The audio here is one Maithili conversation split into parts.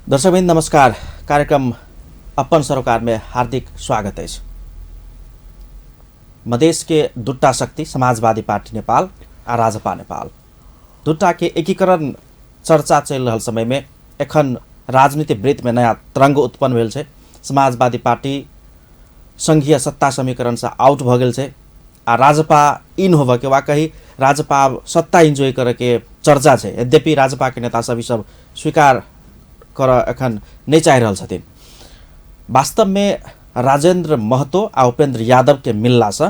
दर्शकवृन्द नमस्कार। कार्यक्रम अपन सरोकार में हार्दिक स्वागत अछि। मधेश के दूटा शक्ति समाजवादी पार्टी नेपाल आ राजपा नेपाल दूटा के एकीकरण चर्चा चलि रहल समय में एखन राजनीतिक वृत्त में नया तरंग उत्पन्न भेल छै। समाजवादी पार्टी संघीय सत्ता समीकरण से आउट भऽ गेल छै आ राजपा इन होबऽ के वा कही राजपा सत्ता एंजॉय करऽ के चर्चा छै। यद्यपि राजपा के नेता सब ई सब स्वीकार करऽ एखन नहि चाहि रहल छथिन। वास्तव में राजेंद्र महतो आ उपेंद्र यादव के मिलला से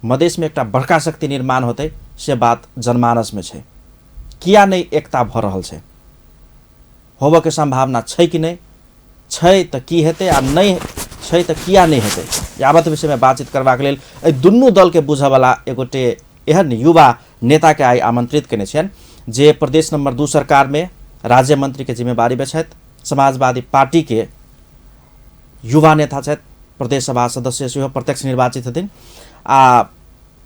मधेश में एकटा बड़का शक्ति निर्माण होतै से बात जनमानस में छै। किया नहि एकता भऽ रहल छै? होबऽ के संभावना छै कि नहि? छै तऽ की हेतै आ नहि छै तऽ किया नहि हेतै? यावत विषय में बातचीत करबाक लेल एहि दुनू दल के बुझऽ वाला एगोटे एहन युवा नेता के आइ आमंत्रित केने छियनि जे प्रदेश नंबर 2 सरकार में राज्य मंत्री के जिम्मेवारी में छथि, समाजवादी पार्टी के युवा नेता छथि, प्रदेश सभा सदस्य सेहो प्रत्यक्ष निर्वाचित छथिन आ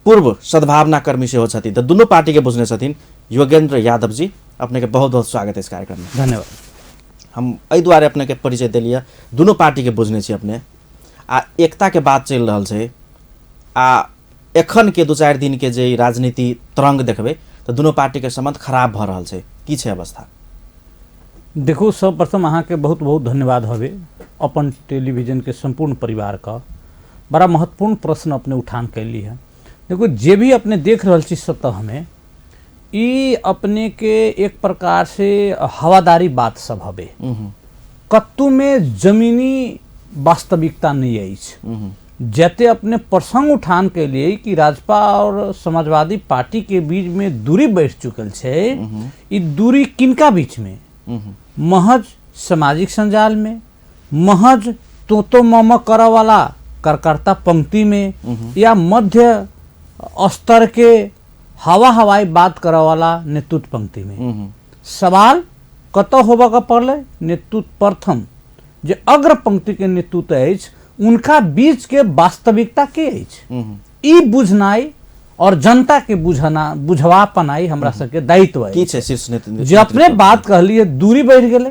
पूर्व सद्भावना कर्मी सेहो छथिन। तऽ दुनू पार्टी के बुझने छथिन योगेंद्र यादव जी। अपने के बहुत बहुत स्वागत है इस कार्यक्रम में। धन्यवाद। हम एहि दुआरे अपने के परिचय देलियै, दुनू पार्टी के बुझने छी अपने आ एकता के बात चलि रहल छै आ एखन के 2-4 दिन के जे राजनीति तरंग देखबै तऽ दुनू पार्टी के संबंध खराब भऽ रहल छै। की छै अवस्था? देखू, सर्वप्रथम अहाँके बहुत बहुत धन्यवाद हवे अपन टेलीविजन के संपूर्ण परिवार का। बड़ा महत्वपूर्ण प्रश्न अपने उठान कैली है। देखो, जे भी अपने देख रहल छी सतह में, ई अपने के एक प्रकार से हवादारी बात सब हवे। कत्तू में जमीनी वास्तविकता नहीं अछि। जते अपने प्रसंग उठान के लिए कि राजपा और समाजवादी पार्टी के बीच में दूरी बढ़ चुकल छै, ई दूरी किनका बीच में? महज सामाजिक संजाल में, महज तोतो मम करऽ वाला कार्यकर्ता पंक्ति में, या मध्य स्तर के हवा हवाई बात करऽ वाला नेतृत्व पंक्ति में। सवाल कतऽ होबऽ के पड़लै? नेतृत्व प्रथम जे अग्र पंक्ति के नेतृत्व अछि उनका बीच के वास्तविकता के अछि, ई बुझनाइ और जनता के बुझवा पनाइ हमरा सबके दायित्व अछि। की छै शीर्ष नेतृत्व? जे अपने बात कहलिए दूरी बढ़ि गेलै,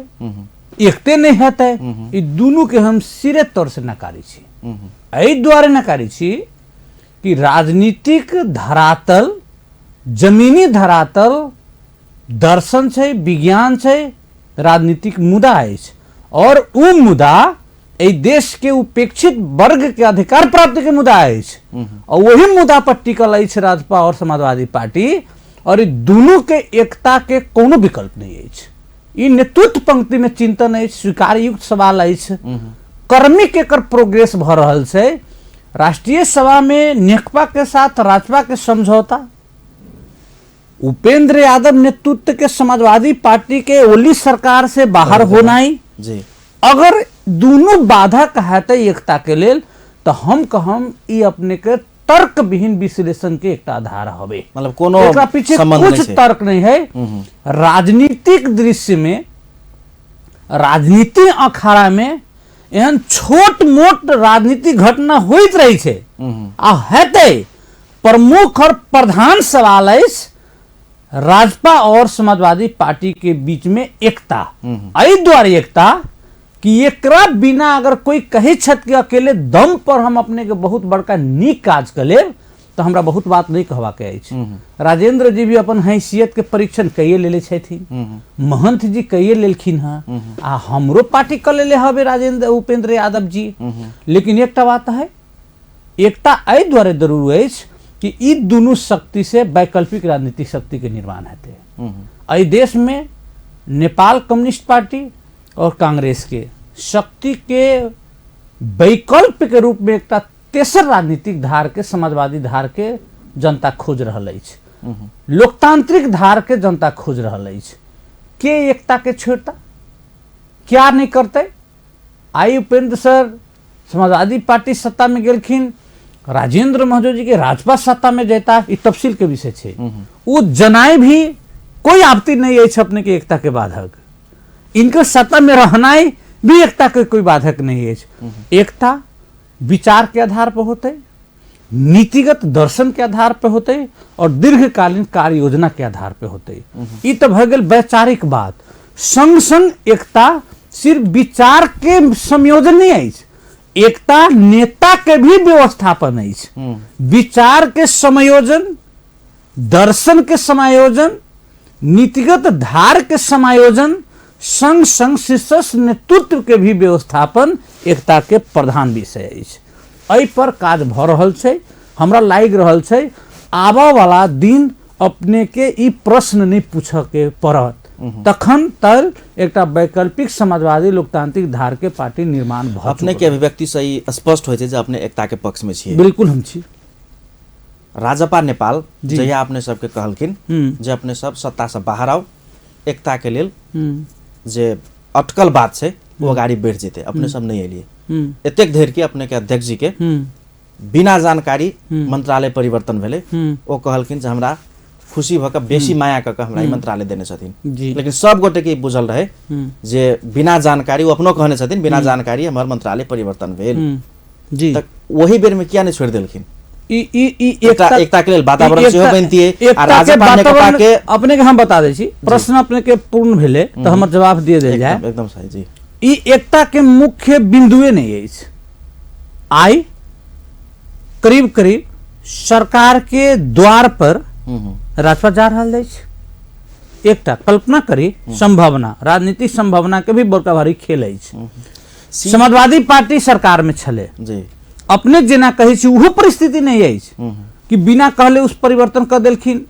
एकते नहि हेतै, ई दुनू के हम सिरे तौर से नकारी छी। एहि दुआरे नकारी छी कि राजनीतिक धरातल, जमीनी धरातल दर्शन छै, विज्ञान छै, राजनीतिक मुद्दा अछि और उ मुद्दा एहि देश के उपेक्षित वर्ग के अधिकार प्राप्ति के मुद्दा अछि और वही मुद्दा पर टिकल अछि राजपा और समाजवादी पार्टी और ई दुनू के एकता के कोनो विकल्प नहीं अछि। ई नेतृत्व पंक्ति में चिंतन अछि, स्वीकारयुक्त सवाल अछि, कर्मिक एकर प्रोग्रेस भऽ रहल छै। राष्ट्रीय सभा में नेकपा के साथ राजपा के समझौता, उपेंद्र यादव नेतृत्व के समाजवादी पार्टी के ओली सरकार से बाहर होनाइ जी। अगर दोनों बाधक हेतै एकता के लेल तो हम कहम ई अपने के तर्क विहीन विश्लेषण के एकटा आधार हवे। मतलब कोनो एकरा पीछे संबंध कुछ नहीं छै। तर्क नहीं है। राजनीतिक दृश्य में, राजनीति अखाड़ा में एहन छोट मोट राजनीतिक घटना होइत रहे छै आ हेतै। प्रमुख और प्रधान सवाल अछि राजपा और समाजवादी पार्टी के बीच में एकता। एहि दुआरे एकता कि एकरा बिना अगर कोई कहै छथि कि अकेले दम पर हम अपने के बहुत बड़का नीक काज कऽ लेब तो हमरा बहुत बात नहीं कहबाक अछि। राजेंद्र जी भी अपन हैसियत के परीक्षण कैये लेले छथिन, महंत जी कैये लेलखिन हँ, आ हमरो पार्टी कऽ लेले हवे राजेंद्र उपेंद्र यादव जी। लेकिन एकटा बात है, एकता एहि दुआरे जरूर अछि कि ई दुनू शक्ति से वैकल्पिक राजनीतिक शक्ति के निर्माण हेतै। एहि देश में नेपाल कम्युनिस्ट पार्टी और कांग्रेस के शक्ति के वैकल्प के रूप में एकटा तेसर राजनीतिक धार के, समाजवादी धार के जनता खोज रहल अछि, लोकतांत्रिक धार के जनता खोज रहल अछि। के एकता के छोड़ता, क्या नहीं करते? आई उपेंद्र सर समाजवादी पार्टी सत्ता में गेलखिन, राजेंद्र महतो जी के राजपा सत्ता में जेता, ई तफसील के विषय छै। ओ जनाई भी कोई आपत्ति नहीं अछि अपने के एकता के बाधक, इनके सत्ता में रहनाई भी एकता के कोई बाधक नहीं अछि। एकता विचार के आधार पर होते, नीतिगत दर्शन के आधार पर होते और दीर्घकालीन कार्य योजना के आधार पर होते। ई तो भऽ गेल वैचारिक बात। संग संग एकता सिर्फ विचार के संयोजन नहीं अछि, एकता नेता के भी व्यवस्थापन अछि। विचार के समायोजन, दर्शन के समायोजन, नीतिगत धार के समायोजन, संग संग शीर्षस्थ नेतृत्व के भी व्यवस्थापन एकता के प्रधान विषय अछि। एहि पर काज भऽ रहल छै। हमरा लागि रहल छै आबऽ वाला दिन अपने के ई प्रश्न नहि पूछऽ के पड़त, तखन तक एकटा वैकल्पिक समाजवादी लोकतांत्रिक धार के पार्टी निर्माण भऽ अपने के अभिव्यक्ति से ई स्पष्ट होइ छै जे अपने एकता के पक्ष में छियै। बिल्कुल हम छी। राजपा नेपाल जहिया अपने सबके कहलखिन जे अपने सब सत्ता से बाहर आउ, एकता के लेल जे अटकल बात छै ओ अगाडि बढ़ि जेतै, अपने सब नहि एलियै। एतेक धरि कि अपने के अध्यक्ष जी के बिना जानकारी मंत्रालय परिवर्तन भेलै, ओ कहलखिन जे हमरा खुशी भऽ कऽ बेसी माया कऽ कऽ हमरा ई मंत्रालय देने छथिन। लेकिन सब गोटे के ई बुझल रहै जे बिना जानकारी, ओ अपनो कहने छथिन बिना जानकारी हमर मंत्रालय परिवर्तन भेल। जी। तऽ ओही बेर में किया नहीं छोड़ देलखिन? ई ई ई एकता एकता के लेल वातावरण सेहो बनतियै आ एकता के राजपा नेकपा वातावरण के अपने के हम बता दै छी, प्रश्न अपने के पूर्ण भेलै तऽ हमर जवाब दिए देल जाय। एकदम सही जी। ई एकता के मुख्य बिंदुए नहीं अछि। आइ करीब करीब सरकार के द्वार पर राजपा जा रहल अछि। एकटा कल्पना करी संभावना, राजनीतिक संभावना के भी बड़का भारी खेल अछि। समाजवादी पार्टी सरकार में छले जी, अपने जेना कहै छी ओहो परिस्थिति नहीं अछि कि बिना कहले उस परिवर्तन कर देलखिन,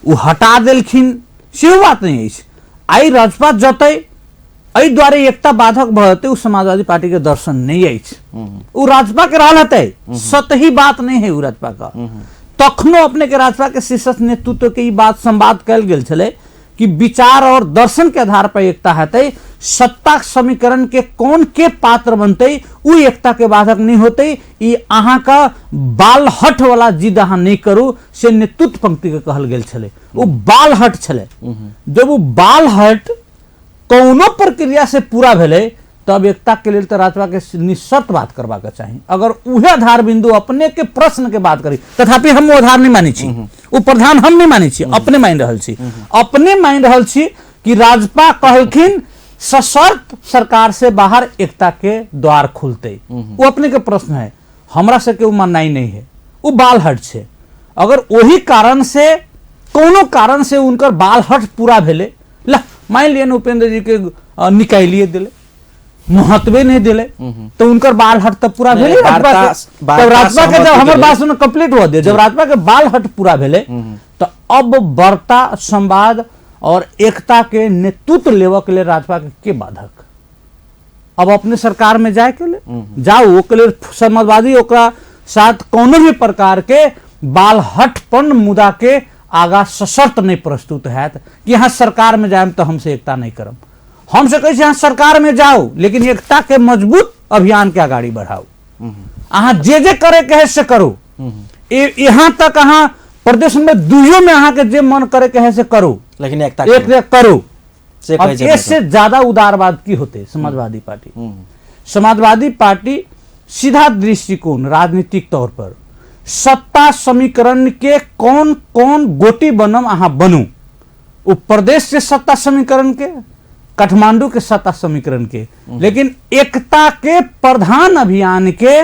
ओ हटा देलखिन, सेहो बात नहीं अछि। आइ राजपा जतै एहि दुआरे एकता बाधक भऽ जेतै, ओ समाजवादी पार्टी के दर्शन नहीं अछि। ओ राजपा के रहल हेतै, सतही बात नहीं है ओ राजपा का। तखनो अपने के राजपा के शीर्षस्थ नेतृत्व के ई बात संवाद कयल गेल छलै कि विचार और दर्शन के आधार पर एकता हेतै, सत्ता समीकरण के कौन के पात्र बनतै उ एकता के बाधक नहीं होतै। ई अहाँ का बालहठ वाला जिद अहाँ नहीं करू, से नेतृत्व पंक्ति के कहल गेल छलै। उ बालहठ छलै। जब उ बालहठ कोनो प्रक्रिया से पूरा भेलै तब एकता के लेल तऽ राजपा के निःशर्त बात करबाक चाही। अगर उहे आधार बिंदु अपने के प्रश्न के बात करी, तथापि हम ओ आधार नहीं मानै छी, ओ प्रधान हम नहीं मानै छी, अपने मान रहल छी, अपने मान रहल छी कि राजपा कहलखिन सशर्त सरकार से बाहर एकता के द्वार खुलते, वो अपने के प्रश्न है। हमरा सबके ओ माननाइ नहीं है, ओ बालहट छै। अगर ओही कारण से कोनो कारण से उनकर बालहट पूरा भेलै, ला मान लिअ ने उपेंद्र जी के निकालिए दिले, महत्वे नहीं दिले, तो उनकर बाल हट तब पूरा नहीं, भेलै राजपा के। वार्ता तब राजपा के जब सहमति हमर भेलै। बात सुन कंप्लीट हुआ दिया, जब राजपा के बाल हट पूरा भेलै तो अब वार्ता संवाद और एकता के नेतृत्व लेबऽ के लेल राजपा के बाधक? अब अपने सरकार में जाए के लिए जाओ, ओके लिए समाजवादी ओकरा साथ कोनो भी प्रकार के बाल हटपन मुद्दा के आगा सशर्त नहीं प्रस्तुत हैत कि यहाँ सरकार में जाएम तो हमसे एकता नहीं करब। हमसे कहै छी अहाँ सरकार में जाओ लेकिन एकता के मजबूत अभियान के अगाड़ी बढ़ाओ, अहाँ जे जे करे के है से करू। यहाँ तक अहाँ प्रदेश में दुइयो में अहाँ के जे मन करे के है से करू, लेकिन एकता एक करू। एक करू। से अब कहै छै इससे ज्यादा उदारवाद की होते समाजवादी पार्टी। समाजवादी पार्टी सीधा दृष्टिकोण राजनीतिक तौर पर सत्ता समीकरण के कौन कौन गोटी बनम अहाँ बनू, वो प्रदेश के सत्ता समीकरण के, काठमांडू के सत्ता समीकरण के, लेकिन एकता के प्रधान अभियान के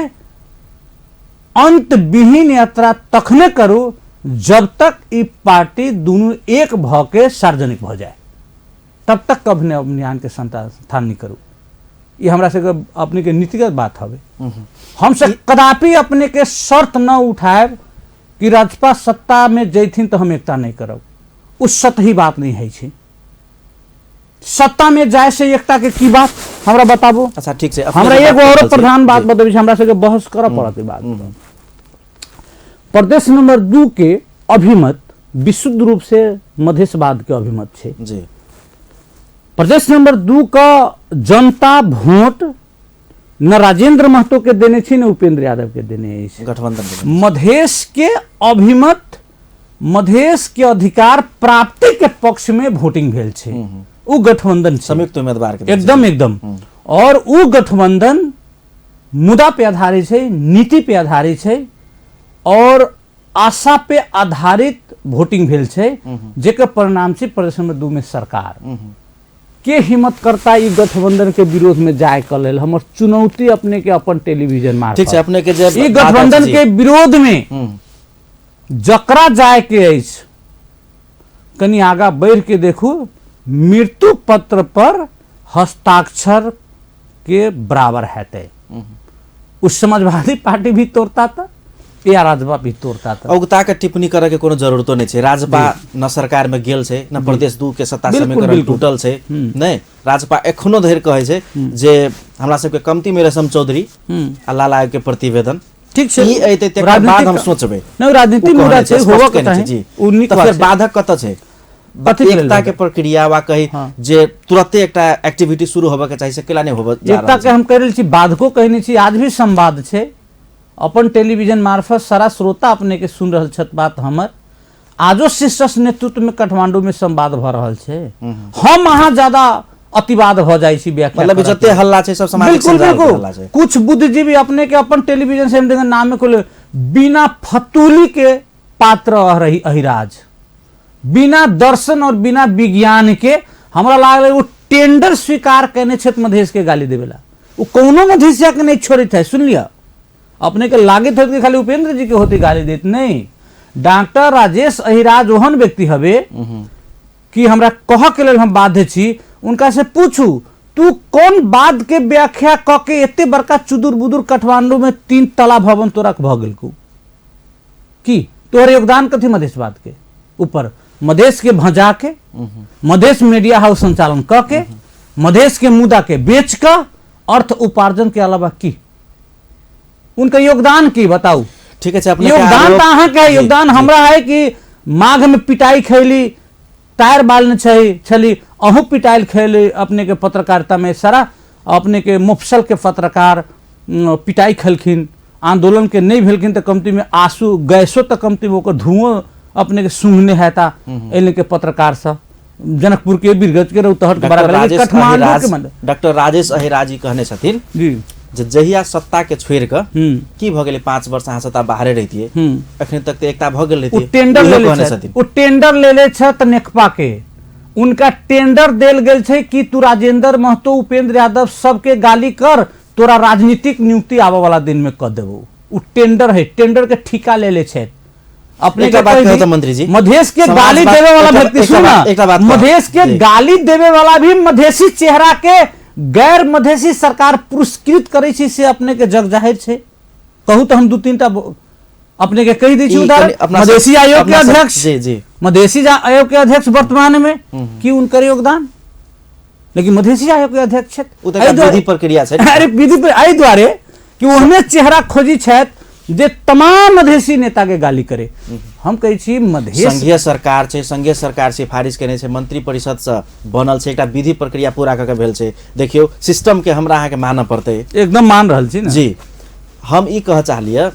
अंत विहीन यात्रा तखने करू जब तक ई पार्टी दोनों एक भ के सार्वजनिक भ जाए, तब तक कभी अभियान के संस्थान नहीं करू। ये हमरा सबके अपने के नीतिगत बात हवे। हमसे कदापि अपने के शर्त न उठाएब कि राजपा सत्ता में जैथिन तो हम एकता नहीं करब, उ सतही बात नहीं है छे। सत्ता में जाए से एकता के की बात हमरा बताबू। अच्छा ठीक छै, अपने हमरा जे एगो बात और कहल छी, प्रधान बात जी। बतबै छी, हमरा सबके बहस करऽ पड़त ई बात। प्रदेश नंबर 2 के अभिमत विशुद्ध रूप से मधेशवाद के अभिमत छै। जी। प्रदेश नंबर 2 का जनता वोट न राजेंद्र महतो के देने छी न उपेंद्र यादव के देने अछि। गठबंधन के देने। मधेश के अभिमत, मधेश के अधिकार प्राप्ति के पक्ष में वोटिंग भेल छै, उ गठबंधन छै। संयुक्त उम्मीदवार के देने एकदम, छै। एकदम। और उ गठबंधन मुद्दा पे आधारित छै, नीति पे आधारित छै और आशा पे आधारित वोटिंग भेल छै, जेकर परिणाम छै प्रदेश नंबर 2 में सरकार। के हिम्मत करता ई गठबंधन के विरोध में जाय के लेल? हमर चुनौती अपने के अपन टेलीविजन मार्फत। ठीक छै, अपने के जे ई बात गठबंधन अछि, के विरोध में जकरा जाय के अछि कनि आगा बढ़ि के देखू, मृत्यु पत्र पर हस्ताक्षर के बराबर हेतै। उ समाजवादी पार्टी भी तोड़ता त या राजपा भी तोड़ता त। औगता के टिप्पणी करे के कोनो जरूरतो नहीं छै। राजपा न सरकार में गेल छै, न प्रदेश 2 के सत्ता समीकरण टूटल छै, नहीं राजपा एखनो धरि कहै छै जे हमरा सबके कमती में रेशम चौधरी आ लाल आयोग के प्रतिवेदन ठीक छै, ई एतै तकर बाद हम सोचबै। नहीं, राजनीति ओ कहने मुद्दा छै, छै, स्पष्ट होबऽ के कहने छै, चाही। जी। ओ नीक तऽ बात फेर छै। बाधक कतऽ छै? कथी के लेल एकता के बाधक? प्रक्रिया वा कही जे तुरते एकटा एक्टिविटी शुरू होबऽ के चाही से केला नहीं होबऽ जा एकता रहल के छै? हम कहि रहल छी, बाधको कहने छी, आज भी संवाद छै अपन टेलीविजन मार्फत, सारा श्रोता अपने के सुन रहल छथि बात हमर। आजो शीर्षस्थ नेतृत्व में काठमांडू में संवाद भऽ रहल छै। हम अहाँ ज्यादा अतिवाद भऽ जाइ छी व्याख्या मतलब करऽ जते के। हल्ला छै सब सामाजिक बिल्कुल, संजाल के बिल्कुल। हल्ला छै। कुछ बुद्धिजीवी अपने के अपन टेलीविजन से हम देखे नामे को ले, बिना फतूली के पात्र रही अहिराज, बिना दर्शन और बिना विज्ञान के हमरा लागल ओ टेंडर स्वीकार केने छथि मधेश के गाली देवेला। ओ कोनो मधेशिया के नहीं छोड़ैत है। सुन लिया, अपने के लागैत होत कि खाली उपेंद्र जी के होती गाली देत, नहीं, डॉक्टर राजेश अहिराज ओहन व्यक्ति हवे कि हमरा कह के लेल हम बाध्य छी। उनका से पूछू तू कौन बात के व्याख्या क के एते बड़का चुदुर बुदुर काठमांडू में 3 तला भवन तोरा भ गेल को? की तोहर योगदान कथी मधेशवाद के ऊपर? मधेश के भजा के, मधेश मीडिया हाउस संचालन क के, मधेश के मुद्दा के बेच क अर्थ उपार्जन के अलावा की उनका योगदान की बताऊ? ठीक है, अपने के योगदान आरोप- तो अहाँ के है, जी, योगदान जी। हमरा है कि माघ में पिटाई खैली, टायर बालने छै छली, अहू पिटाइल खैली अपने के पत्रकारिता में, सारा अपने के मुफसल के पत्रकार पिटाई खेलखिन, आंदोलन के नहीं भेलखिन तो कमती में आंसू गैसो तो कमती में ओकर धुओं अपने के सूंघने हैता एने के पत्रकार सब जनकपुर के बीरगंज के रौतहट के डॉक्टर बराबर राजेश काठमांडू के अहिराज- मंदिर। डॉक्टर राजेश अहिराज जी कहने छथिन जी। जे जहिया सत्ता के छोड़ि कऽ की भऽ गेलै, 5 वर्ष अहाँ सत्ता बाहरे रहितियै, एखन तक तऽ एकता भऽ गेल ओ रहितियै। टेंडर इहो लेले कहने छथि। छथिन। ओ टेंडर लेले छथि नेकपा के, उनका टेंडर देल गेल छै कि तू राजेंद्र महतो उपेंद्र यादव सबके गाली कर, तोरा राजनीतिक नियुक्ति आबऽ वाला दिन में कऽ देबौ। ओ टेंडर है, टेंडर के ठिका लेले छथि। अपने एकटा के बात कहि कहू दी, तऽ मंत्री जी, मधेश के समाज गाली बात- देवे वाला एकटा- व्यक्ति, एकटा सुन बात- ना, एकटा बात कहू। मधेश के जी। गाली देवे वाला भी मधेशी चेहरा के गैर मधेशी सरकार पुरस्कृत करे छी, से अपने के जग जाहिर छै। कहू तऽ हम 2-3 टा अपने के कहि दै छी ई उदाहरण। कनि अपना सब- मधेशी आयोग के अपना सब- अध्यक्ष, जी, जी। मधेशी आयोग के अध्यक्ष वर्तमान में की उनकर योगदान, लेकिन मधेशी आयोग के अध्यक्ष छथि। ओ तऽ एहि एकटा दुआरे- विधि प्रक्रिया छै। अरे विधि एहि दुआरे कि ओहने चेहरा खोजी छथि जे तमाम मधेशी नेता के गाली करे। हम कहै छी मधेश संघीय सरकार छै, संघीय सरकार सिफारिश केने छै, मंत्री परिषद से बनल छै, एकटा विधि प्रक्रिया पूरा कऽ के भेल छै। देखियौ सिस्टम के हमरा अहाँके मानऽ पड़तै। एकदम मान रहल छी ने। जी, हम ई कहऽ चाहलियै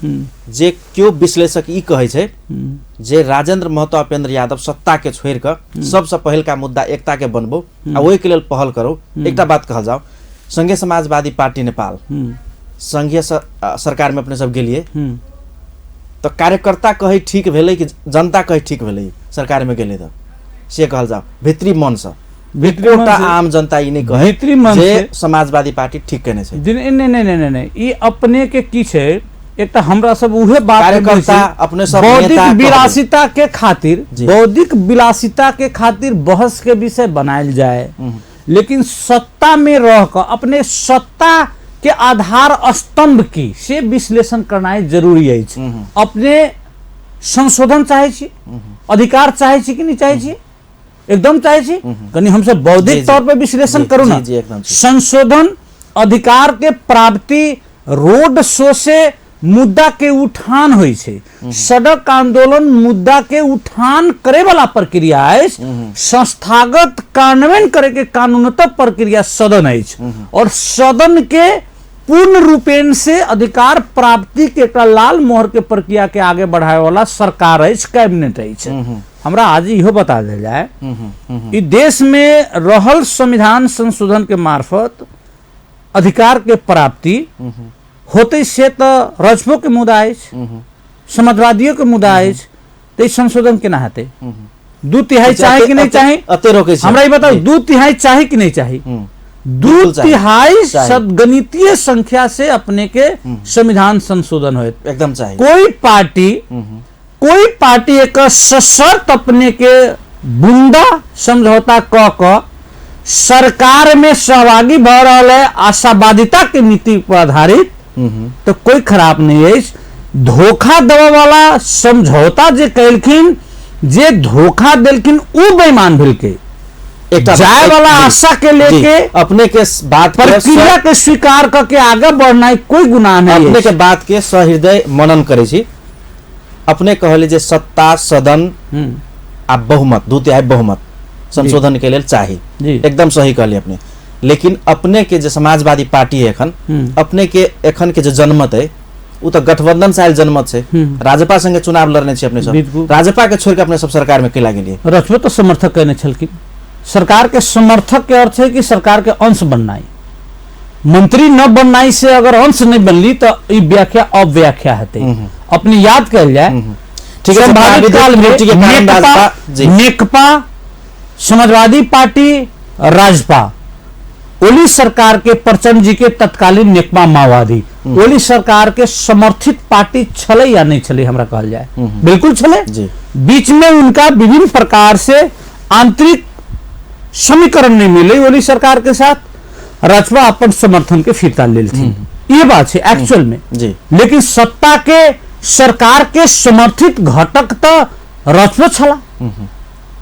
जे केओ विश्लेषक ई कहै छै जे राजेंद्र महतो उपेंद्र यादव सत्ता के छोड़ि कऽ सबसँ पहिलका मुद्दा एकता के बनबो आ ओहिके लेल पहल करू। एकटा बात कहल जाओ, संघीय समाजवादी पार्टी नेपाल संघीय सरकार में अपने सब गेलिए तो कार्यकर्ता कहे ठीक भेलै कि जनता कहे ठीक भेलै सरकार में गेलै तो से कहल जाओ भित्री मन से, भित्री मन एकोटा से। आम जनता ई नहीं कहे भित्री मन जे से। समाजवादी पार्टी ठीक केने छै। नहीं, नहीं, नहीं, नहीं, नहीं, ई अपने के की छै, एक तो हमरा सब उहे बात के कार्यकर्ता बुझै छी। अपने सब बौद्धिक नेता कहबै। विलासिता के खातिर, जी। बौद्धिक विलासिता के खातिर बहस के विषय बनायल जाए, लेकिन सत्ता में रह कऽ अपने सत्ता के आधार स्तंभ की से विश्लेषण करनाइ जरूरी अछि। अपने संशोधन चाहै छी, अधिकार चाहै छी कि नहीं चाहै छी? एकदम चाहै छी। कनि हमसब बौद्धिक जी, जी। तौर पर विश्लेषण जी, करू ना। जी, जी, एकदम ठीक। संशोधन, अधिकार के प्राप्ति, रोड शो से मुद्दा के उठान होइ छै, सड़क आंदोलन मुद्दा के उठान करे वाला प्रक्रिया अछि, संस्थागत कार्यान्वयन करे के कानूनतः प्रक्रिया सदन अछि, और सदन के पूर्ण रूपेण से अधिकार प्राप्ति के एकटा लाल मोहर के प्रक्रिया के आगे बढ़ाए वाला सरकार अछि, कैबिनेट अछि। हमरा आज इहो बता देल जाए, ई देश में रहल संविधान संशोधन के मार्फत अधिकार के प्राप्ति होते से तो राजपो के मुद्दा अछि, समाजवादियों के मुद्दा अछि, तो ई संशोधन केना हेतै? 2/3 चाही कि नहीं चाही? अते रोकै छी हमरा ई बताउ, जी। 2/3 चाही कि नहीं चाही? दू बिल्कुल चाही। तिहाई चाही। सदगणितीय संख्या से अपने के संविधान संशोधन होयत। एकदम चाही। कोई पार्टी एक सशर्त अपने के बुंदा समझौता क क सरकार में सहभागी भ रहल है आशावादिता के नीति पर आधारित, तो कोई खराब नहीं है। धोखा देवे वाला समझौता जे कैलखिन, जे धोखा देलखिन, उ बेईमान भेलके। एकटा जाय वाला आशा के लेके अपने के बात के प्रक्रिया के स्वीकार करके आगे बढ़ना कोई गुनाह नहीं अपने है। के बात के सहृदय मनन करै छी। अपने कहले जे सत्ता सदन आ बहुमत, 2/3 बहुमत संशोधन के लेल चाही। जी। एकदम सही कहलिए अपने। लेकिन अपने के जे समाजवादी पार्टी है एखन, अपने के एखन के जे जनमत है उ तो गठबंधन से आयल जनमत छै। राजपा संगे चुनाव लड़ने छी अपने सब, राजपा के छोड़ के अपने सब सरकार में कैला गेलिए? रचबो तो समर्थक कहने छलखिन। सरकार के समर्थक के अर्थ है कि सरकार के अंश बननाई, मंत्री न बननाई से अगर अंश नहीं बनली तो ई व्याख्या अव्याख्या हेतै। अपने याद कयल जाय। ठीक है, संभावित काल में त्रुटि के कारण राजपा जी। नेकपा, समाजवादी पार्टी, राजपा, ओली सरकार के प्रचंड जी के तत्कालीन नेकपा माओवादी ओली सरकार के समर्थित पार्टी छले या नहीं छले, हमरा कहल जाए बिल्कुल छले। जी। बीच में उनका विभिन्न प्रकार से आंतरिक समीकरण नहीं मिले ओली सरकार के साथ, राजपा अपन समर्थन के फिरता लेलथिन, ये बात है एक्चुअल में। जी। लेकिन सत्ता के सरकार के समर्थित घटक तो राजपा छला,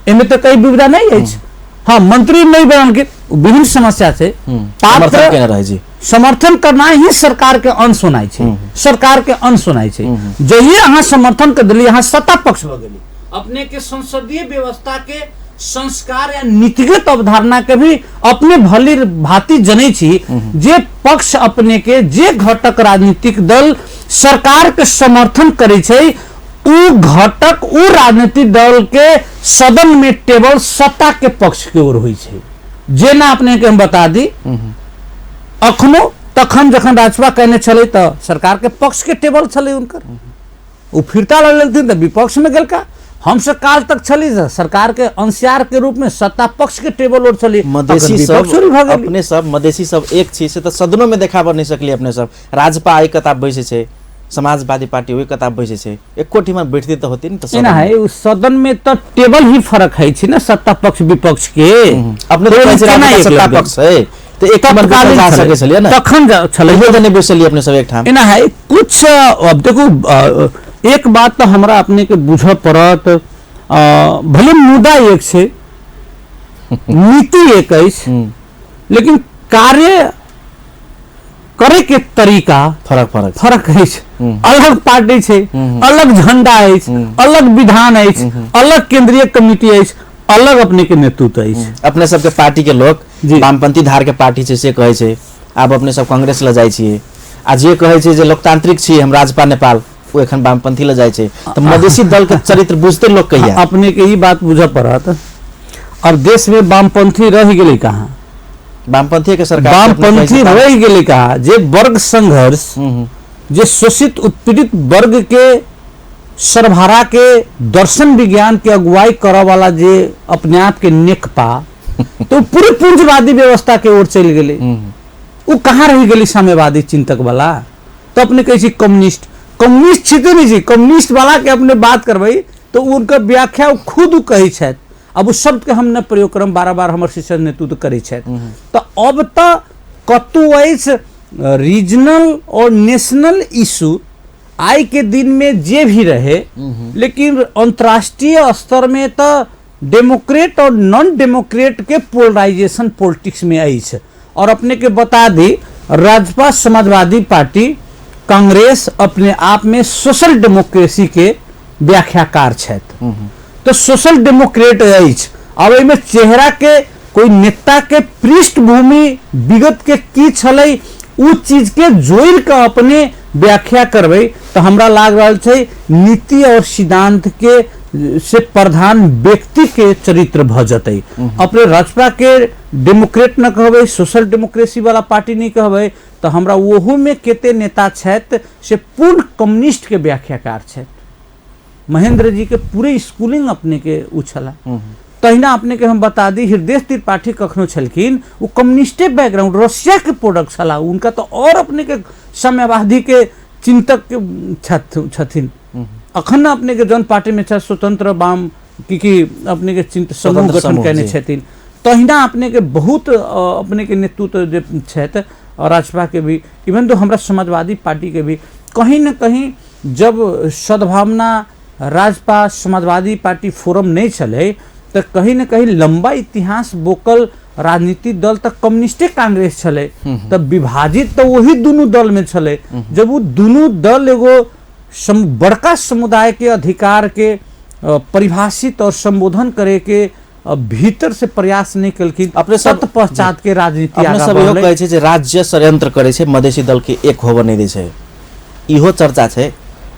एमे तो कई विविधा नहीं अछि। हाँ, मंत्री नहीं बनल के विभिन्न समस्या से समर्थन पात्र केने रहे जी। समर्थन करना ही सरकार के अंश होनाइ छै, सरकार के अंश होनाइ छै। जहिए अहाँ समर्थन कर देली, अहाँ सत्ता पक्ष भऽ गेली। अपने के संसदीय व्यवस्था के संस्कार या नीतिगत अवधारणा के भी अपने भली भांति जनै छी। जे पक्ष अपने के जे घटक राजनीतिक दल सरकार के समर्थन करै छै, उ घटक उ राजनीतिक दल के सदन में टेबल सत्ता के पक्ष के ओर होइ छै। जेना अपने के हम बता दी, अखनो तखन जखन राजपा कहने छलै तऽ सरकार के पक्ष के टेबल छलै उनकर, उ फिरता लऽ लेलथिन तऽ विपक्ष में गेलका। हमसे काल तक छली सरकार के अंशियार के रूप में सत्ता पक्ष के टेबल और छली, मधेसी तखन सब विपक्ष ओरी भऽ गेली। अपने सब मधेसी सब एक छी से तऽ सदनो में देखाबर नहीं सकली अपने सब। राजपा एक कताब बैसै छै, समाजवादी पार्टी ओहि कताब बैसै छै, एको ठिमा बैठते तऽ होती ने। तऽ एना है, उ सदन में तऽ टेबल ही फर्क है छै ने सत्ता पक्ष विपक्ष के। अपने तऽ कहै छै केना राजपा एक सत्ता लगबै? पक्ष है तऽ एक ठाम तत्कालीन जा छलै। सकै छलियै ने, तखन छलै। कहियो तऽ नहि बैसलियै अपने सब एक ठाम। एना है कुछ। अब देखू, एक बात तऽ हमरा अपने के बुझऽ पड़त, भले मुद्दा एक छै, नीति एक अछि, लेकिन कार्य करे के तरीका फरक फरक फरक अछि। अलग पार्टी छै, अलग झंडा अछि, अलग विधान अछि, अलग केंद्रीय कमिटी अछि, अलग अपने के नेतृत्व अछि। अपने सबके पार्टी के लोक जी। वामपंथी धार के पार्टी छै से कहै छै, आब अपने सब कांग्रेस लऽ जाइ छियै, आ जे कहै छै जे लोकतांत्रिक छी हम राजपा नेपाल, ओ एखन वामपंथी लऽ जाइ छै। तऽ मधेसी दल के चरित्र बुझते लोक कहिया? अपने के ई बात बुझऽ पड़त, अब देश में वामपंथी रहि गेलै कहाँ? वामपंथी के सरकार वामपंथी रहि गेलै कहाँ? जे वर्ग संघर्ष, जे शोषित उत्पीड़ित वर्ग के सर्वहारा के दर्शन विज्ञान के अगुवाई करऽ वाला जे अपने आप के नेकपा, तो पूरे पूंजीवादी व्यवस्था के ओर चलि गेलै। उ कहाँ रहि गेलै साम्यवादी चिंतक वाला? तो अपने कहै छी कम्युनिस्ट, कम्युनिस्ट छिते नहीं छी। कम्युनिस्ट वाला के अपने बात करबै तो उनकर व्याख्या उ खुद उ कहै छथि। अब उस शब्द के हम न प्रयोग करम, बार बार हमर शिष्य नेतृत्व करै छथि। तो अब तऽ कतौ अछि रीजनल और नेशनल इशू आइ के दिन में जे भी रहे, लेकिन अंतर्राष्ट्रीय स्तर में तो डेमोक्रेट और नॉन डेमोक्रेट के पोलराइजेशन पॉलिटिक्स में अछि। और अपने के बता दी, राजपा समाजवादी पार्टी कांग्रेस अपने आप में सोशल डेमोक्रेसी के व्याख्याकार छथि, तो सोशल डेमोक्रेट अछि। अब एहिमे चेहरा के कोई नेता के पृष्ठभूमि विगत के की छलै उ चीज के जोड़ि के अपने व्याख्या करबै तऽ हमरा लाग रहल छै नीति और सिद्धांत के से प्रधान व्यक्ति के चरित्र भऽ जेतै। अपने राजपा के डेमोक्रेट न कहबै, सोशल डेमोक्रेसी वाला पार्टी नहीं कहबै, तऽ हमरा ओहू में केते नेता छथि से पूर्ण कम्युनिस्ट के व्याख्याकार छथि। महेंद्र जी के पूरे स्कूलिंग अपने के उ छला। तहिना अपने के हम बता दी, हृदय त्रिपाठी कखनो छलखिन, वो कम्युनिस्टे बैकग्राउंड रशिया के प्रोडक्ट छला, उनका तो और अपने के साम्यवादी के चिंतक छथिन। अखन अपने के जौन पार्टी में छथि स्वतंत्र वाम की अपने के चिंत समूह गठन केने छथिन। तहिना अपने के बहुत अपने के नेतृत्व जे छथि और राजपा के भी, इवन तो हमरा समाजवादी पार्टी के भी, कहीं न कहीं जब सद्भावना राजपा समाजवादी पार्टी फोरम नहीं छलै तो कहीं न कहीं लंबा इतिहास बोकल राजनीतिक दल तक कम्युनिस्टे कांग्रेस छलै, तब विभाजित तो वही दुनू दल में छलै। जब वो दुनू दल एगो बड़का समुदाय के अधिकार के परिभाषित और संबोधन करे के भीतर से प्रयास नहीं कलखिन, अपने सब पश्चात के राजनीति अपने सब इहो कहै छै जे राज्य षड्यंत्र करै छै, मधेसी दल के एक होबऽ नहि दै छै। इहो चर्चा छै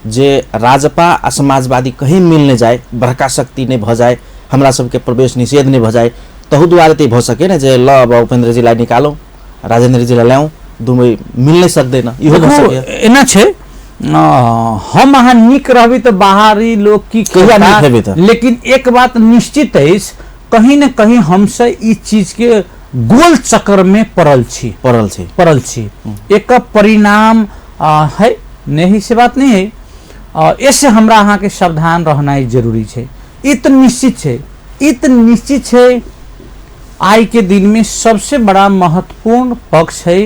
जे राजपा आ समाजवादी कहीं मिल नहि जाए, बड़का शक्ति नहि भऽ जाए, हमरा सबके प्रवेश निषेध नहि भऽ जाए, तहु दुआरे तऽ भऽ सके ने जे ल अब उपेंद्र जीलाई निकालौं, राजेंद्र जीलाई ल्याउँ, दुनू मिल नहि सक्दैन, इहो भऽ सके। एना छै, हम अहाँ नीक रहबी तऽ बाहरी लोग की कहिया नीक हेबै तऽ? लेकिन एक बात निश्चित अछि, कहीं न कहीं हमसे ई चीज के गोल चक्कर में पड़ल छी, पड़ल छी, पड़ल छी। एक परिणाम है नहीं से बात नहीं है, ऐसे हमरा अहाँ के सावधान रहनाइ जरूरी छै। ई तऽ निश्चित छै, ई तऽ निश्चित छै। आइ के दिन में सबसे बड़ा महत्वपूर्ण पक्ष है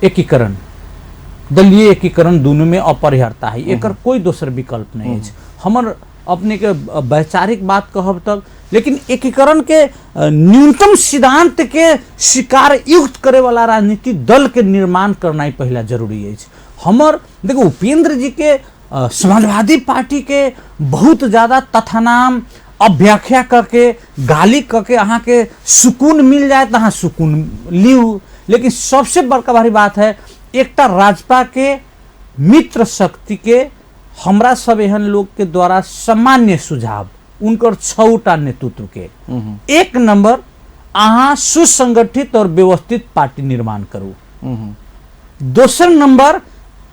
एकीकरण, दलीय एकीकरण दोनों में अपरिहार्यता है, एकर कोई दोसर विकल्प नहीं है। हमर अपने के वैचारिक बात कहब तब, लेकिन एकीकरण के न्यूनतम सिद्धांत के स्वीकार युक्त करे वाला राजनीतिक दल के निर्माण करना ही पहला जरूरी है। हमर देखो उपेंद्र जी के समाजवादी पार्टी के बहुत ज़्यादा तथानाम अव्याख्या करके गाली करके अहाँ के सुकून मिल जाए तो अहाँ सुकून लियू, लेकिन सबसे बड़का भारी बात है एकटा राजपा के मित्र शक्ति के हमरा सब एहन लोग के द्वारा सामान्य सुझाव उनकर 6टा नेतृत्व के, एक नंबर अहाँ सुसंगठित और व्यवस्थित पार्टी निर्माण करू, दोसर नंबर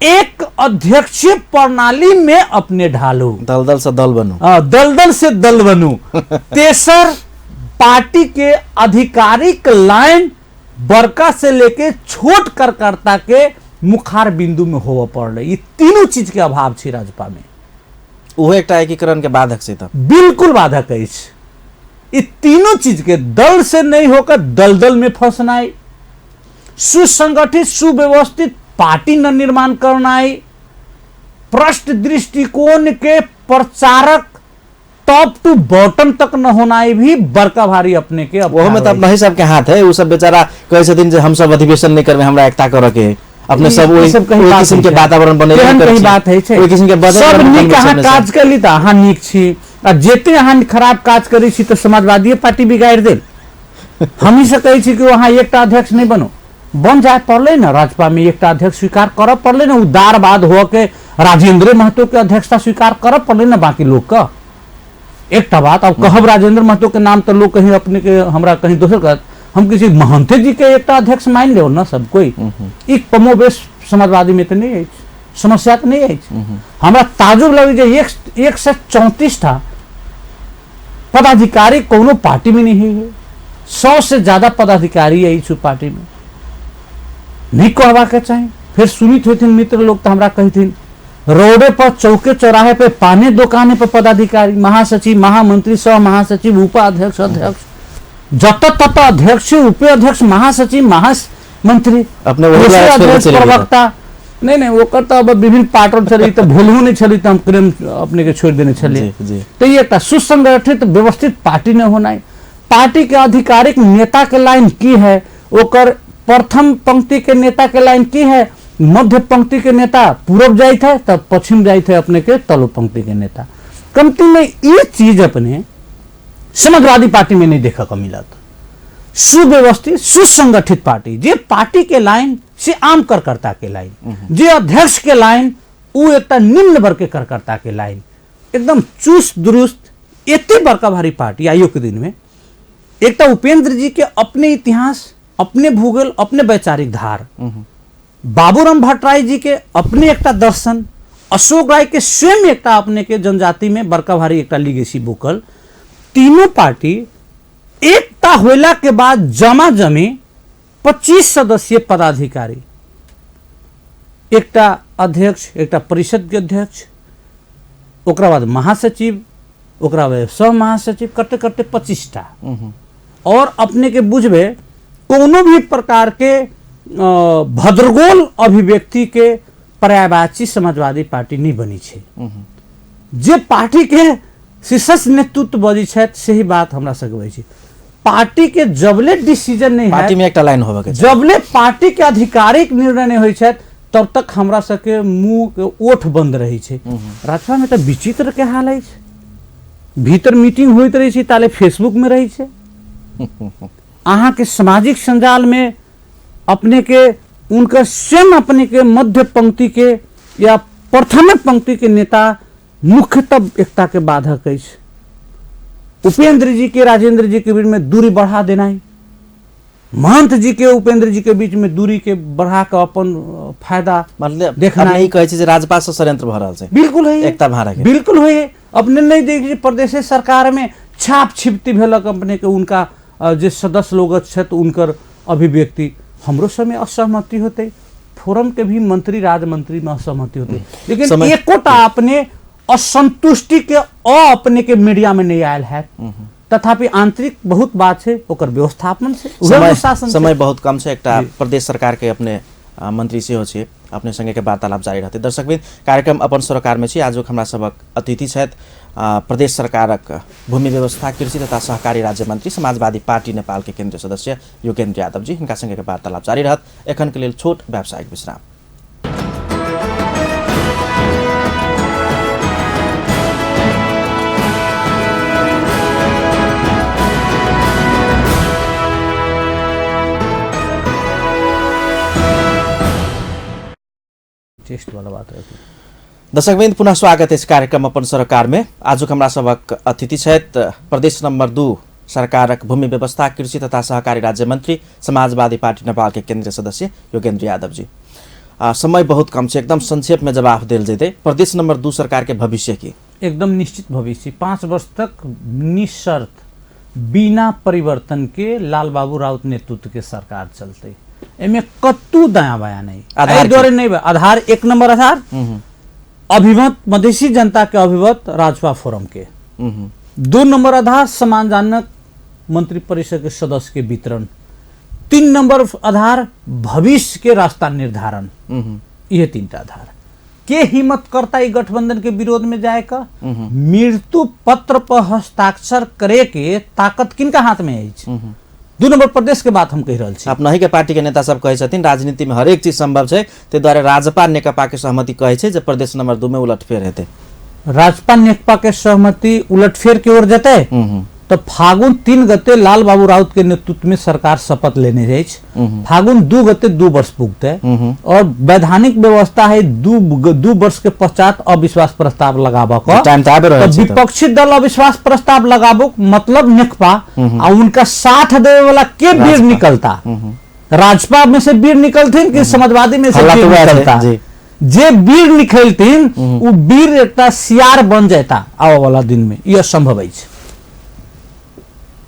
एक अध्यक्षीय प्रणाली में अपने ढालू, दलदल से दल बनू, दलदल से दल बनू, तेसर पार्टी के आधिकारिक लाइन बड़का से लेके छोट कार्यकर्ता के मुखार बिंदु में होव पड़ल। ये तीनों चीज के अभाव छै राजपा में। ओहो एकटा एकीकरण के बाधक छै तऽ? बिल्कुल बाधक अछि। ये तीनों चीज के दल से नहीं होकर दलदल में फंसनाई, सुसंगठित सुव्यवस्थित पार्टी न निर्माण करनाई, प्रश्न दृष्टिकोण के प्रचारक टॉप टू बॉटम तक न होना भी बड़का भारी अपने के ओहो में तो अपना ही सबके हाथ है। वो सब बेचारा कहै छथिन जे हम सब अधिवेशन नहीं करबै, हमरा एकता करऽ के है। अपने सब ओहि किसिम के वातावरण बनेबे करै बात है छै, ओहि किसिम के सब नीक अहाँ काज कली तऽ अहाँ नीक छी, आ जते अहाँ खराब काज करै छी तऽ समाजवादी पार्टी बिगाड़ि देल। हमही से कहै छी कि अहाँ एकटा अध्यक्ष नहीं बनो, बन जाए पड़लै ने राजपा में एकटा अध्यक्ष स्वीकार करऽ पड़लै ने, उदारवाद हुआ के राजेंद्र महतो के अध्यक्षता स्वीकार करऽ पड़लै ने बाकी लोग का। एकटा बात अब कहब राजेंद्र महतो के नाम तो लोग कहीं अपने के हमरा कहीं दोसर कहत, हम किसी महंते जी के एकटा अध्यक्ष मान ले ना सब कोई, एक कमोबेश समाजवादी में तो नहीं अछि, समस्या तो नहीं अछि। हमरा ताजुब लगे जे 134 टा पदाधिकारी कोनो पार्टी में नहीं है, 100 से ज्यादा पदाधिकारी अछि पार्टी में, नहीं कहबा के चाही। फिर सुनित होथिन मित्र लोग तो हमरा कहथिन रोडे पर चौके चौराहे पे पाने दुकाने पर पदाधिकारी, महासचिव, महामंत्री, सह महासचिव, उपाध्यक्ष, अध्यक्ष, जत तत अध्यक्ष, उपाध्यक्ष, महासचिव, महामंत्री, अपने अध्यक्ष, प्रवक्ता, नहीं नहीं ओकर तो अब विभिन्न पार्ट छलै तऽ भूलहु नहीं छलै तऽ हम प्रेम अपने के छोड़ देने छलियै। तऽ ई एकटा सुसंगठित व्यवस्थित पार्टी नहि होनाइ, पार्टी के आधिकारिक नेता के लाइन की है, ओकर प्रथम पंक्ति के नेता के लाइन की है, मध्य पंक्ति के नेता पूरब जाइत है तब पश्चिम जाइत है अपने के तलो पंक्ति के नेता। कमती में ये चीज अपने समाजवादी पार्टी में नहीं देखा को मिलत। सुव्यवस्थित सुसंगठित पार्टी, जे पार्टी के लाइन से आम कार्यकर्ता के लाइन, जे अध्यक्ष के लाइन वो एकटा निम्न वर्ग के कार्यकर्ता के लाइन, एकदम चुस्त दुरुस्त एते बड़का भारी पार्टी आइयो के दिन में एकटा उपेंद्र जी के अपने इतिहास, अपने भूगोल, अपने वैचारिक धार, बाबूराम भट्टराई जी के अपने एकटा दर्शन, अशोक राय के स्वयं एकटा अपने के जनजाति में बड़का भारी एकटा लीगेसी बोकल। तीनों पार्टी एकता होला के बाद जमा जमी 25 सदस्यीय पदाधिकारी, एकटा अध्यक्ष, एकटा परिषद के अध्यक्ष, ओकरा बाद महासचिव, ओकरा बाद सह महासचिव, करते करते 25टा। और अपने के बुझबे कोनो भी प्रकार के भद्रगोल अभिव्यक्ति के पर्यायवाची समाजवादी पार्टी नहीं बनी छे। जे पार्टी के शीर्षस्थ नेतृत्व बजै छथि सही बात हमरा सबके बजै छै। पार्टी के जबले डिसीजन नहीं पार्टी में एकटा लाइन होबे के, जबले पार्टी के आधिकारिक निर्णय नहीं होइ छथि तब तक हमरा सबके मुँह के ओठ बंद रहै छै। राजपा में तऽ विचित्र के हाल अछि, भीतर मीटिंग होइत रहै छै ताले फेसबुक में रहै छै। अहाँ के सामाजिक संजाल में अपने के उनकर स्वयं अपने के मध्य पंक्ति के या प्रथम पंक्ति के नेता मुख्यतः एकता के बाधक अछि। उपेंद्र जी के राजेंद्र जी के बीच में दूरी बढ़ा देना, महंत जी के उपेंद्र जी के बीच में दूरी के बढ़ा के अपन फायदा मतलब देखना। अपने ई कहै छै जे राजपा से षड्यंत्र भऽ रहल छै। बिल्कुल है, एकता भाड़ा के बिल्कुल है। अपने नहीं देख प्रदेश सरकार में छाप छिपती भेलक अपने के उनका जे सदस्य लोग छथि उनकर अभिव्यक्ति हमरो समय असहमति होते, फोरम के भी मंत्री राज्य मंत्री में असहमति होते, लेकिन एकोटा अपने असंतुष्टि के अपने के मीडिया में नहीं आयल है। तथापि आंतरिक बहुत बात है, ओकर व्यवस्थापन से समय बहुत कम छै। एकटा प्रदेश सरकार के अपने मंत्री सेहो छियै, अपने संगे के वार्तालाप जारी रहतै। दर्शकवृंद, कार्यक्रम अपन सरकार में छी। आजुक हमरा सबक अतिथि छथि प्रदेश सरकारक भूमि व्यवस्था कृषि तथा सहकारी राज्य मंत्री समाजवादी पार्टी नेपाल के केंद्रीय सदस्य योगेंद्र यादव जी। हिनका संगे के वार्तालाप जारी रहत। एखन के लेल छोट व्यावसायिक विश्राम। टेस्ट वाला बात रहतै। दर्शकवृंद, पुनः स्वागत इस कार्यक्रम अपन सरकार में। आजुक हमरा सबक अतिथि छथि प्रदेश नंबर 2 सरकारक भूमि व्यवस्था कृषि तथा सहकारी राज्य मंत्री समाजवादी पार्टी नेपाल के केंद्रीय सदस्य योगेंद्र यादव जी। समय बहुत कम छै, एकदम संक्षेप में जवाब देल जेतै। प्रदेश नंबर 2 सरकार के भविष्य की? एकदम निश्चित भविष्य, 5 वर्ष तक निःशर्त बिना परिवर्तन के लाल बाबू राउत नेतृत्व के सरकार चलते, एमे कत्तू दाया बाया नहीं। आधार द्वारे नहीं, आधार एक नंबर आधार अभिमत मधेसी जनता के अभिमत राजपा फोरम के, 2 नंबर आधार सम्मानजनक मंत्री परिषद के सदस्य के वितरण, 3 नंबर आधार भविष्य के रास्ता निर्धारण। ये 3 आधार के हिम्मत करता ई गठबंधन के विरोध में जाए का मृत्यु पत्र पर हस्ताक्षर करे के ताकत किनका हाथ में अछि? 2 नंबर प्रदेश के बात हम कहि रहल छी। अपनहि के पार्टी के नेता सब कहै छथिन राजनीति में हरेक चीज संभव छै, ताहि दुआरे राजपा नेकपा के सहमति कहै छै जे प्रदेश नंबर 2 में उलटफेर हेतै। राजपा नेकपा के सहमति उलटफेर के ओर जेतै तो फागुन 3 गते लाल बाबू राउत के नेतृत्व में सरकार शपथ लेने जाइ छै। फागुन 2 गते 2 वर्ष पुगतै और वैधानिक व्यवस्था है 2 वर्ष के पश्चात अविश्वास प्रस्ताव लगाबऽ के। तो विपक्षी दल अविश्वास प्रस्ताव लगाबो मतलब नेकपा आ उनका साथ देवे वाला के वीर निकलता, राजपा में से वीर निकलथिन कि समाजवादी में से वीर निकलता? जे वीर निकलथिन उ वीर एकटा सियार बन जाता आबऽ वाला दिन में, यह संभव अछि।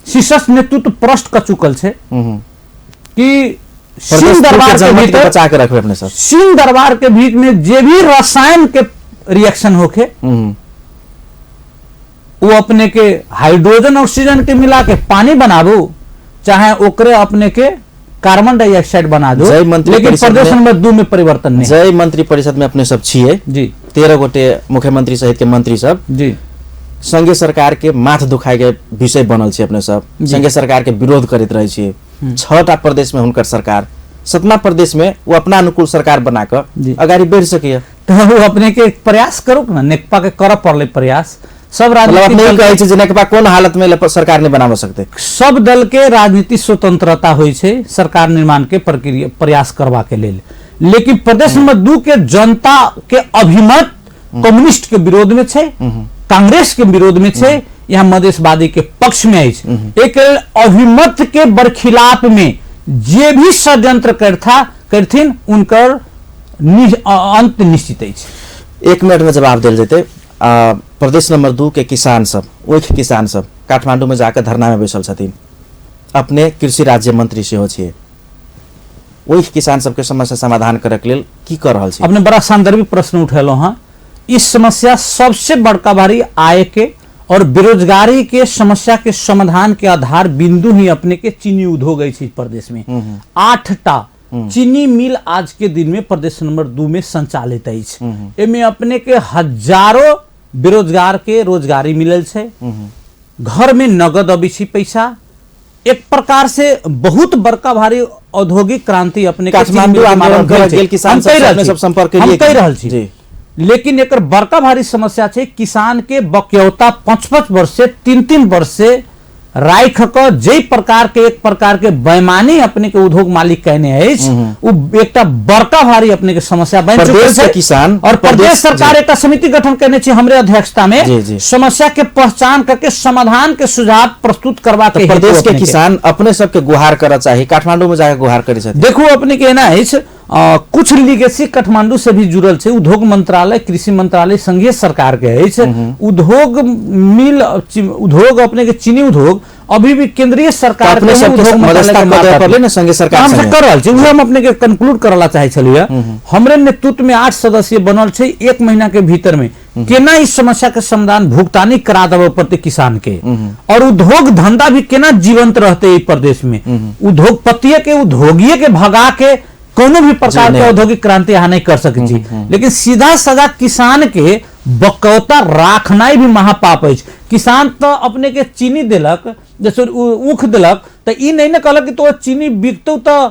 शीर्षस्थ नेतृत्व प्रश्न क चुकल छै कि सिंह दरबार के भीतर बचा के रखबे अपने सब, सिंह दरबार के बीच में जे भी रसायन के रिएक्शन होखे वो अपने के हाइड्रोजन ऑक्सीजन के मिला के पानी बनाबू, चाहे ओकरे अपने के कार्बन डाइऑक्साइड बना दो, लेकिन प्रदेश नंबर 2 में परिवर्तन नहीं। जय मंत्री परिषद में अपने सब छिए जी, 13 गोटे मुख्यमंत्री सहित के मंत्री सब जी, संघीय सरकार के माथ दुखाए के विषय बनल छै। अपने सब संघीय सरकार के विरोध करैत रहै छियै। 6टा प्रदेश में हुनकर सरकार, 7वां प्रदेश में वो अपना अनुकूल सरकार बना कऽ अगाडि बढ़ि सकैया। तो वो अपने के प्रयास करू ना, नेकपा के करऽ पड़लै प्रयास। सब राजनीतिक दल कहै छै जे नेकपा कोन हालत में सरकार नहीं बनाबऽ सकतै। सब दल के राजनीतिक स्वतंत्रता होइ छै सरकार निर्माण के प्रक्रिया प्रयास करबा के लेल, लेकिन प्रदेश नंबर 2 के जनता के अभिमत कम्युनिस्ट के विरोध में छै, कांग्रेस के विरोध में छै, यहाँ मधेशवादी के पक्ष में अछि। एक अभिमत के बरखिलाफ में जे भी षड्यंत्र करथिन उनकर अंत निश्चित अछि। 1 मिनट में जवाब देल जेतै। प्रदेश नंबर 2 के किसान सब, ओहि किसान सब काठमांडू में जाकर धरना में बैसल छथिन, अपने कृषि राज्य मंत्री सेहो छियै, ओहि किसान सबके समस्या समाधान करऽ के लेल की कर रहल छी? अपने बड़ा सांदर्भिक प्रश्न उठेलहुँ हँ। इस समस्या सबसे बड़का भारी आय के और बेरोजगारी के समस्या के समाधान के आधार बिंदु ही अपने के चीनी उद्योग अछि प्रदेश में। 8टा चीनी मिल आज के दिन में प्रदेश नंबर 2 में संचालित अछि। एमे अपने के हजारों बेरोजगार के रोजगारी मिलल छै, घर में नगद अबै छै पैसा। एक प्रकार से बहुत बड़का भारी औद्योगिक क्रांति अपने के चीनी काठमांडू मिल के आंदोलन माध्यम करऽ भेल छै। गेल किसान हम सब कहि से रहल अपने छी। सब संपर्क हम केलियै कहि कि? रहल छी। जी। लेकिन एकर बड़का भारी समस्या छै किसान के बक्यौता 5-5 वर्ष से 3-3 वर्ष से राखि कऽ जाहि प्रकार के एक प्रकार के बेईमानी अपने के उद्योग मालिक कहने अछि, उ एकटा बड़का भारी अपने के समस्या बनि चुकल प्रदेश के छै। किसान, और प्रदेश प्रदेश- सरकार जी। एकटा समिति गठन केने छै हमरे अध्यक्षता में, जी, जी। समस्या के पहचान करके समाधान के सुझाव प्रस्तुत करबा के तऽ हेतु प्रदेश के अपने के। किसान अपने सबके गुहार करऽ चाही, काठमांडू में जाके गुहार करै छथिन। देखू अपने के एना अछि, कुछ लीगेसी काठमांडू से भी जुड़ल छै। उद्योग मंत्रालय, कृषि मंत्रालय संघीय सरकार के अछि। उद्योग मिल, उद्योग अपने के चीनी उद्योग अभी भी केंद्रीय सरकार अपने के ही सबके उद्योग मंत्रालय मध्यस्थता के कऽ देबऽ मार्फत पड़लै ने संघीय सरकार हम सब संगे। कर रहल छी। उहे हम अपने के कंक्लूड करला चाहै छलियै। हमरे नेतृत्व में 8 सदस्य बनल छै। 1 महीना के भीतर में केना इस समस्या के समाधान भुगतानी करा देबऽ पड़तै किसान के, और उद्योग धंधा भी केना जीवंत रहते ई प्रदेश में। उद्योगपतिये के, उद्योगिये के भगा के कोनो भी प्रकार के नहीं। औद्योगिक क्रांति अहाँ नहीं कर सकै छी। लेकिन सीधा साधा किसान के बकौता राखनाइ भी महापाप अछि। किसान तऽ अपने के चीनी देलक, जैसे ऊख देलक, तऽ ई नहीं ने कहलक कि तो चीनी बिकतौ तऽ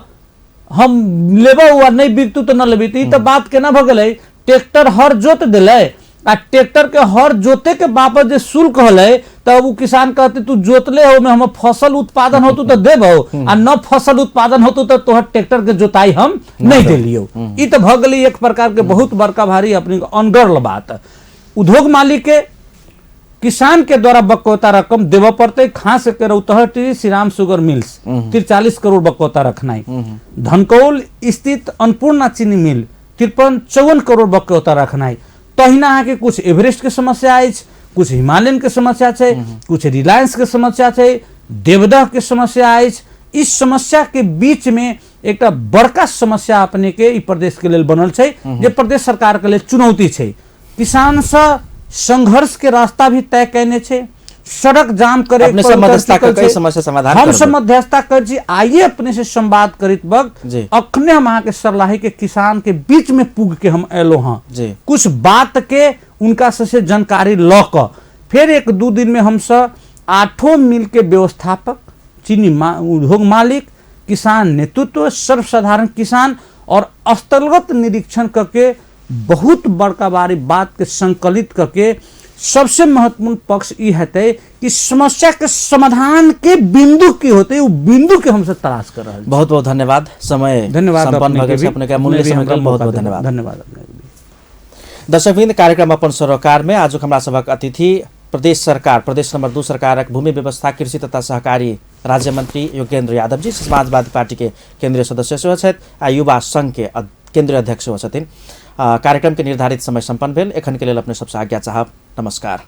हम लेबौ आ नहीं बिकतौ तऽ न लेबी। तऽ ई तऽ बात केना भऽ गेलै, ट्रैक्टर हर जोत देलै आ ट्रैक्टर के हर जोते के बाबत जे शुल्क होलै तब उ किसान कहते तू जोतले हो में हमर फसल उत्पादन होतू तऽ देबौ, आ न फसल उत्पादन होतू तऽ तोहर ट्रैक्टर के जोताई हम नहीं देलियौ। ई तऽ भऽ गेलै एक प्रकार के बहुत बड़का भारी अपने अनगढ़ बात। उद्योग मालिक के किसान के द्वारा बकौता रकम देबऽ पड़तै। खास के रौतहट श्रीराम शुगर मिल्स 43 करोड़ बकौता रखनाइ, धनकौल स्थित अन्नपूर्णा चीनी मिल 53-54 करोड़ बकौता रखनाइ। तहिना अहाँके कुछ एवरेस्ट के समस्या अछि, कुछ हिमालयन के समस्या छै, कुछ रिलायंस के समस्या छै, देवदह के समस्या अछि। इस समस्या के बीच में एकटा बड़का समस्या अपने के ई प्रदेश के लेल बनल छै, जे प्रदेश सरकार के लेल चुनौती छै। किसान से संघर्ष के रास्ता भी तय केने छै, सड़क जाम करे अपने पर सब उतर मध्यस्थता चुकल कऽ के छै। समस्या समाधान हम करबै। सब मध्यस्थता कर छी। आइए अपने से संवाद करैत वक्त जी। अखने हम अहाँके सरलाही के किसान के बीच में पुग के हम एलो हँ। जी। कुछ बात के उनका से जानकारी लऽ कऽ फिर 1-2 दिन में हम सब 8 मिल के व्यवस्थापक, चीनी उद्योग मालिक, किसान नेतृत्व, सर्वसाधारण किसान और स्थलगत निरीक्षण करके बहुत बड़का बारी बात के संकलित करके सबसे महत्वपूर्ण पक्ष ई हेतै कि समस्या के समाधान के बिंदु की होते, उ बिंदु के हमसे तलाश कर रहल छी। बहुत बहुत धन्यवाद। समय धन्यवाद संपन्न अपने भऽ गेल के छै। भी। अपने के अमूल्य अपने भी समय के हमरा लेल बहुत मौका बहुत देलक। धन्यवाद। धन्यवाद अपने के भी। दर्शकवृंद, कार्यक्रम अपन सरोकार में आजुक हमरा सभक अतिथि प्रदेश सरकार, प्रदेश नंबर 2 सरकारक भूमि व्यवस्था, कृषि तथा सहकारी राज्य मंत्री योगेंद्र यादव जी, समाजवादी पार्टी के केंद्रीय सदस्य सेहो छथि आ युवा संघ के केंद्रीय अध्यक्ष सेहो छथिन। कार्यक्रम के निर्धारित समय संपन्न भेल। एखन के लेल अपने सबसँ आज्ञा चाहब। नमस्कार।